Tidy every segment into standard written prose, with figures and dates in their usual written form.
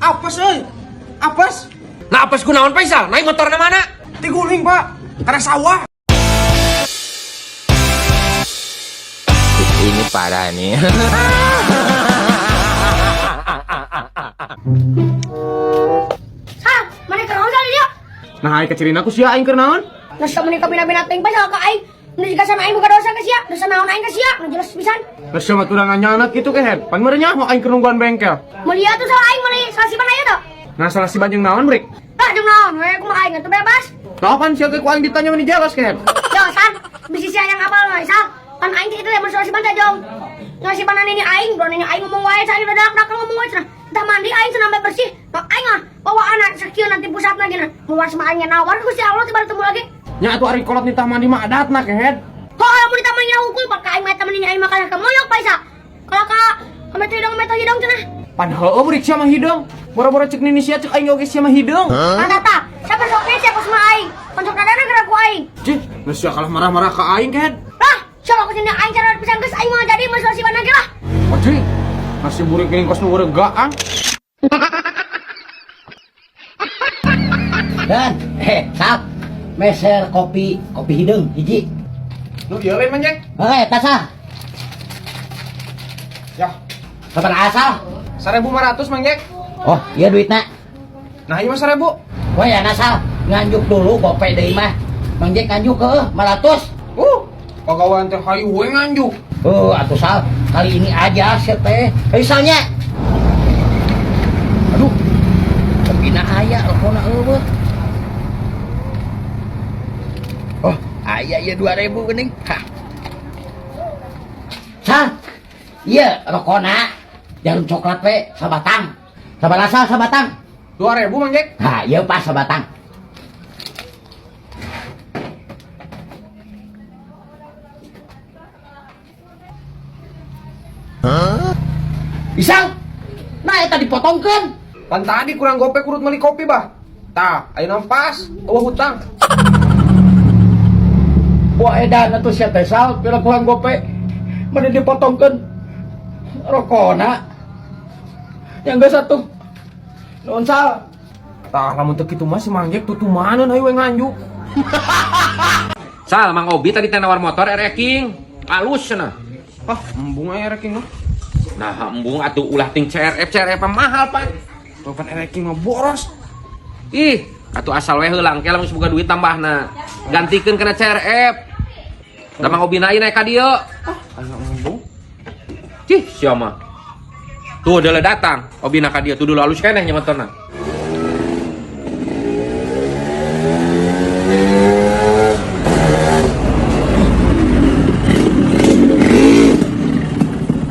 Apes euy. Apes. Nah, apes kunaon Faisal? Naik motorna mana? Tiguling, Pak. Karena sawah. Ini parah nih. Sal, mana keur naon Sal di dieu? Nah, ai kecilin aku sia aing keur naon? Nah, sok meni kabina-bina teuing Faisal ka aing. Nu jiga sana aing boga dosa ka sia, dosa naon aing ka sia, nu jelas pisan. Nah, sia mah tuh nanya anak gitu kehed. Pan meureun nyaho aing keur nungguan bengkel. Meuli atuh salah aing meuli salah siban aya teu? Nah, salah si banjeng naon, Brik? Tah jeung naon we kumaha aing atuh bebas. Nah, pan sia ge ku aing ditanya meni jelas kehed. Yo, Sal, bisi sia yang apal mah, Sal. Pan aing teh itu yang salah siban teh jong. Nggak siban nini aing, bro nini aing ngomong wae cenah dadak ngomong wae cenah. Entah mandi aing cenah sampai bersih. Nah, aing ah bawa anak sakieu nanti pusatna gina. Keluar sama aing nawar Gusti Allah tiba ketemu lagi. Nya atuh ari kolot nitah mandi mah adatna kehed. Kok kalau mau ditambahin hukul, pak aing mah temen aing makan ke moyok paisa. Kalau ka ame teh hidung ame teh hidung cenah. Pan heueuh Brik sia mah hideung. Boro-boro cek nini sia cek aing oge sia mah hideung. Nah, tata, siapa sok nih siapa sama aing? Konsok dadana gerak ku aing. Cih, nah sia kalah marah-marah ka aing kehed. Lah, siapa aku sini aing cara pisan geus aing mah jadi masalah si mana lah. Wajih, nasi burik geuning kos nu gaang. Dan, Sal, meser kopi, kopi hideung hiji. Nu ieu lain manjek. Heh, eta Sal. Ya, Sabaraha Sal? 1500 Mang Jack. Oh, iya duitna. Nah, ieu mah 1000. Wah, ya Sal, nganjuk dulu gope deui mah. Mang Jack nganjuk heueuh 500. Pagawean teh hayu we nganjuk. Oh, atuh Sal, kali ini aja sia teh. Heuh Salnya. Aduh. Kopina aya rokona eueuh. Oh, aya ieu 2000 geuning. Hah. Sal. Iya, rokona jarum coklat we sabatang. Sabaraha Sal sabatang? 2000 Mang Jack. Hah, ieu pas sabatang. Isang, nah eta dipotongkeun. Pan tadi kurang gope kurut meuli kopi bah. Tah, ayeuna pas, eueuh hutang. Wah edan atuh sia teh Sal, pira kurang gope. Mana dipotongkeun rokona. Yang geus atuh. Nuhun Sal. Tah, lamun teu kitu mah si Mang Jack tutumaneun hayu we nganjuk. Sal, Mang Obi tadi teh nawar motor RX King. Alus cenah. Ah, embung aya RX King mah. Nah, embung atuh ulah ting CRF, CRF mah mahal, Pak. Bapak RX King mah boros. Ih, atuh asal we heula engke lamun boga duit tambahna. Gantikeun kana CRF. Da Mang Obi na ieu naik ka dieu. Ah, embung. Cih, sia mah. Tuh udah datang, Obi na ka dieu tuh dulu alus keneh nya motorna.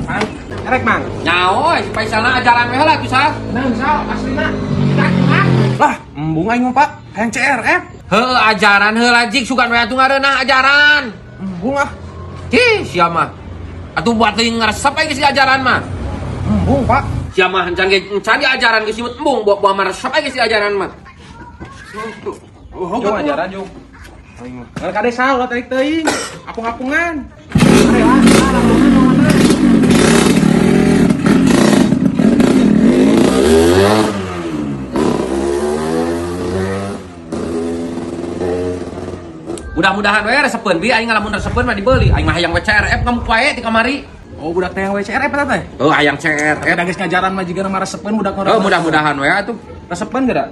Mang, erek Mang. Nyaho, si Faisalna ajaran we heula tuh Sal. Nah, Sal, aslina. Lah, embung aing mah, Pak. Hayang CRF. Heuh, ajaran heula jik sugan we atuh ngareunah ajaran. Embung ah. Cih, sia mah. Atuh buat teuing ngaresep aing geus diajaran mah. Embung, Pak. Sia mah encan ge encan diajaran geus imut embung buah-buah mah resep aing geus diajaran mah. Oh, jong ajaran jong. Aing mah. Ngan kade Sal, ulah tarik teuing. Apung-apungan. Mudah-mudahan we resepeun bi aing ngalamun resepeun mah dibeli. Aing mah hayang we CRF ngamuk wae ti kamari. Oh, budak teh yang WCRF eta teh. Oh, hayang CRF. Tapi geus ngajaran mah jiga mah resepeun budak mah. Oh, mudah-mudahan we atuh. Resepeun geura.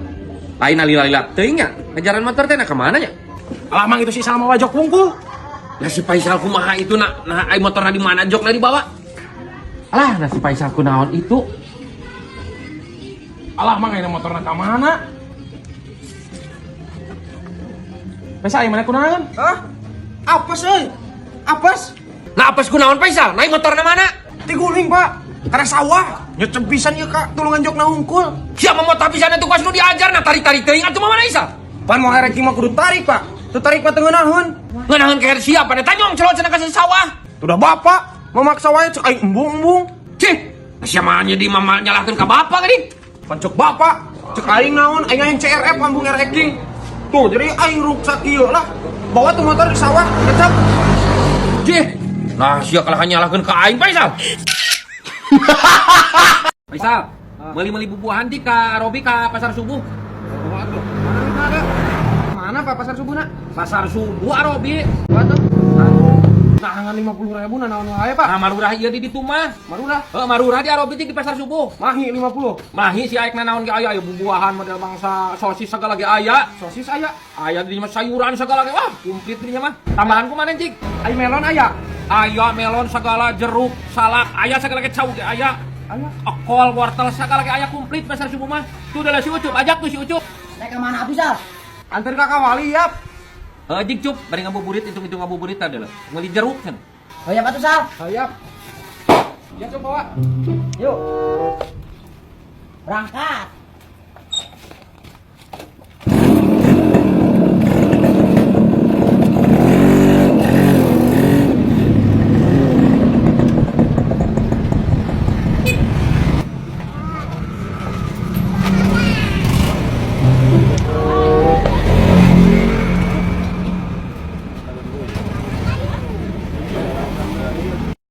Lain lila-lila teuing nya. Ngajaran motor teh na ka mana nya? Alah mang itu si Salma wajok wungkul. Lah si Faisal kumaha itu nak nah ai motorna di mana jokna dibawa? Alah, nah si Faisal kunaon itu? Alah mang ayeuna motorna ka mana? Faisal aing mana kunaon? Hah? Apes euy. Apes. Nah, apes kunaon Faisal? Naik motorna mana? Tiguling, Pak. Karena sawah. Nyecep pisan ieu ka tulungan jokna hungkul. Sia mah motor pisan atuh kuas nu diajar nah tarik-tarik teuing atuh mah mana Faisal? Pan mau erek mah kudu tarik, Pak. Tuh tarik mah teu ngeunaheun. Ngeunaheun keher siapa nih tanyong celot cenah ka sawah. Udah bapak memaksa wae cek aing embung-embung. Cih, sia mah jadi mama nyalahkeun ka bapak geuning. Pan cek bapak, cek aing naon, aing aing CRF ambung RX King. Tuh, jadi aing ruksak ieu lah. Bawa tuh motor di sawah, ngecap. Cih, nah sia kalah nyalahkeun ka aing Faisal. Faisal, Meuli-meuli bubuahan di ka Robi ka pasar subuh. Oh, aduh. Mana duitna ada? Mana Pak pasar subuh nak? Pasar subuh Arobi. Waduh. Nah, ngan 50.000 nah naon wae Pak. Nah, marurah ieu di ditu mah. Marurah. Heuh, marurah di Arobi di pasar subuh. Mahi 50. Mahi si aek naon ge aya aya bubuahan model bangsa sosis segala ge aya. Sosis aya. Aya di mah sayuran segala ge. Wah, komplit di mah. Tambahan ku mana cik? Ai melon aya. Aya melon segala jeruk, salak, aya segala ge cau ge aya. Aya. Kol, wortel segala ge aya komplit pasar subuh mah. Tuh adalah si Ucup, ajak tuh si Ucup. Naik ke mana atuh, Sal? Antar ka Kawali yap. Heuh, jing Cup, bari ngabuburit hitung-hitung ngabuburit tadi lah. Meuli jeruk kan. Hayap atuh, Sal. Hayap. Ya coba bawa. Yuk. Berangkat.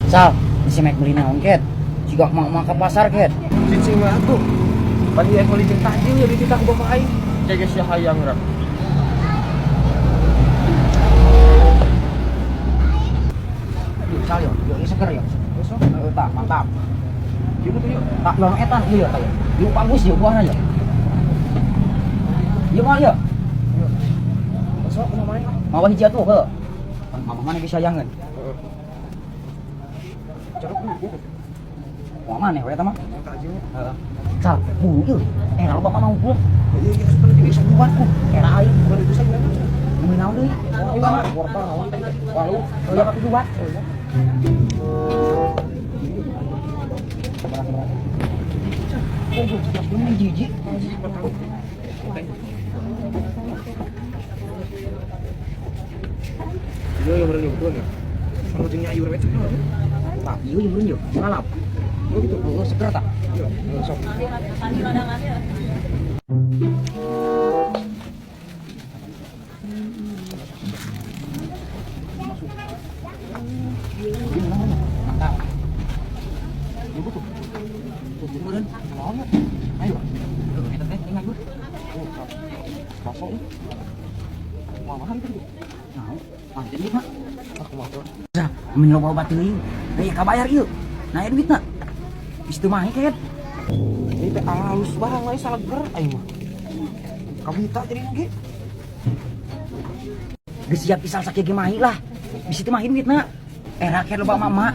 Sal, si Mike beli naon ket? Jika mau ke pasar ket. Cicing mah atuh. Pan ieu meuli jeung takjil ya dititah ku bapak aing. Jaga sia hayang rap. Yuk, Sal yuk, yuk ini seger yuk. Besok Heeh, tak mantap. Yuk tuh yuk. Tak lorong etan ieu ya, yuk. Yuk bagus yuk buahna yuk. Yuk mau yuk. Besok kumaha maneh? Mawa hiji atuh heuh. Mama mana bisa jangan. Heeh. Jeruk dulu. Mau mana we eta mah? Takjilnya. Heeh. Sal, buru ieu. Era lo bapak mau pulang. Iya iya sebenarnya Ieu sebuah ku. Era aing. Bukan itu saya bilang. Meuli naon deui? Oh, iya, wortel naon teh. Walu. Oh, iya atuh buat. Oh, ini jijik. Iya, yang bener nyumpul ya. Kalau jeung nyayur we cek. Tak, ieu jeung meureun yeuh. Ngalap. Oh gitu. Oh, seger tak? Iya, sok. Mantap. Tuh, meureun. Naon ya? Ayo. Heuh, eta teh tinggal gue. Bakso. Wah, mahal itu. Naon? Mah jadi mah. Ah, kumaha. Sah, mun loba obat teuing. Deui kabayar ieu. Nah, aya duitna. Geus teu mahi ket. Ini teh halus barang lain saleger aing mah. Kabita jadi ge. Geus siap isal sakieu ge mahi lah. Bisi teu mahi duitna. Era ket loba mama.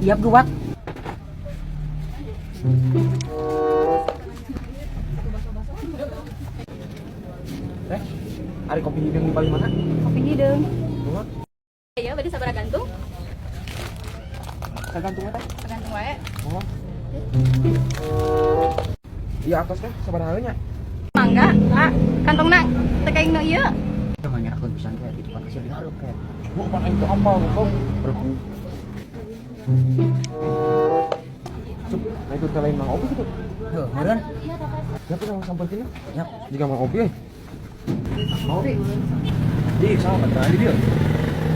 Iap geuwat. Teh, ari kopi hideung di paling mana? Kopi hideung. Nuhun. Iya, berarti sabaraha gantung? Sagantung teh. Sagantung wae. Oh. Iya atos teh sabaraha nya? Mangga, ah, kantongna teu kaing nu ieu. Jangan nyerakeun pisan ket, itu kan kasih dihareup ket. Bu, pan aing teu apal goblok. Cup, nah itu teh lain Mang Opi gitu. Heuh, meureun. Ya tuh sama sampeurkeun. Yap. Jika Mang Opi euy. Mang Opi. Di sama beneran di dieu.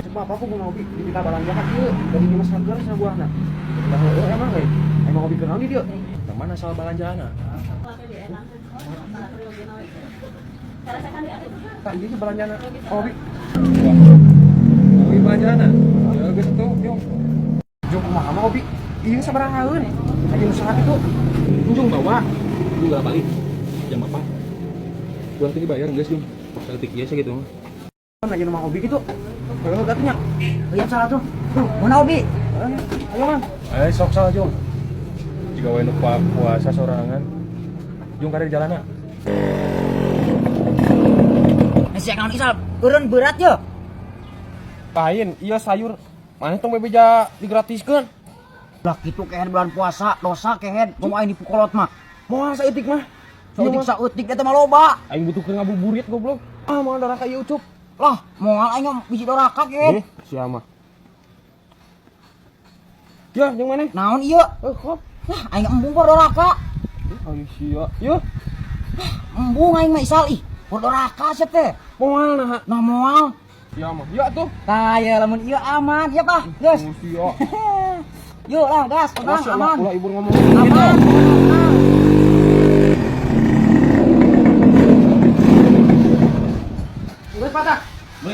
Cek bapak aku Mang Opi di pita balanja ka kieu dari Dimas Seger cenah buahna. Dah heueuh emang euy. Emang Opi keur naon di dieu? Yang mana soal belanjaanna? Tah ieu belanjana. Opi. Opi belanjaanna. Ya geus atuh, jung. Jung kumaha Mang Opi? Ieu sabarahaeun? Aya nu saha kitu? Jung bawa. Jung gak balik. Jam apa? Buang tadi bayar geus, Jung. Saeutik ieu sakitu mah. Aya nu Mang Opi kitu. Heueuh gatunya. Heuh, salah tuh. Tuh, mana Obi? Ayo Mang. Eh sok salah, Jung. Jika we nu puasa sorangan. Jung kare di jalanna. Nasi naon isal, eureun berat ye. Lain, iya sayur. Mana tong bebeja digratiskeun. Lah kitu kehed bulan puasa, dosa kehed, komo aing dipukolot mah. Moal saeutik mah. Saeutik saeutik eta mah loba. Aing butuh keur ngabuburit goblok. Ah, moal doraka ieu Ucup. Lah, moal aing mah bisi doraka kehed. Eh, sia mah. Ya, jeung mana? Naon ieu? Eh, kok. Lah, aing embung por doraka. Ayo sia. Yo, Embung aing mah isal ih. Por doraka sia teh. moal nah. Nah moal. Sia mah. Ya tuh. Tah ya lamun ieu aman, ya Pak. Geus. Oh, sia. Yuk lah, gas, tenang, Awas, aman. ulah ibur ngomong Aman. gitu. Aman.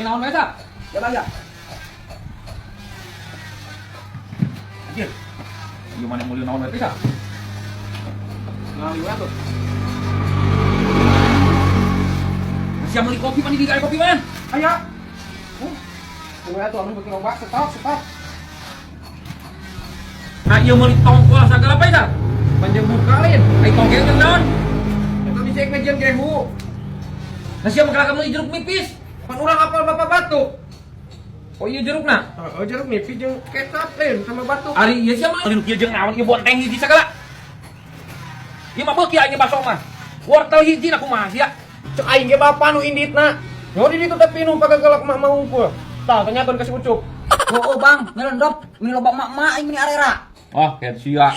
naon we sa? Ya bang ya. Anjir. Ieu maneh meuli naon we teh sa? Ngali we atuh. Siap meuli kopi pan digawe kopi man. Aya. Tunggu atuh anu beuki loba stok stok. Nah, ieu meuli tongkol sagala apa ya? Panjang buka lain. Ai tongkel jeung naon? Eta bisa ngajian gehu. Nah, siapa kalah meuli jeruk nipis? Pan urang apal bapak batuk. Oh iya jerukna. Oh, jeruk nipis jeung kecap lain sama batuk. Ari ieu sia meuli nu kieu jeung naon ieu bonteng hiji sagala. Ieu mah beuki aing baso mah. Wortel hiji na kumaha sia? Cek aing ge bapa nu inditna. Nyo di ditu teh pinuh pagagelak mah mah hungkul. Tah tanyakeun ka si Ucup. Oh, oh bang, nyelendop, ini loba emak-emak aing meni arera. Oh, kayak sia.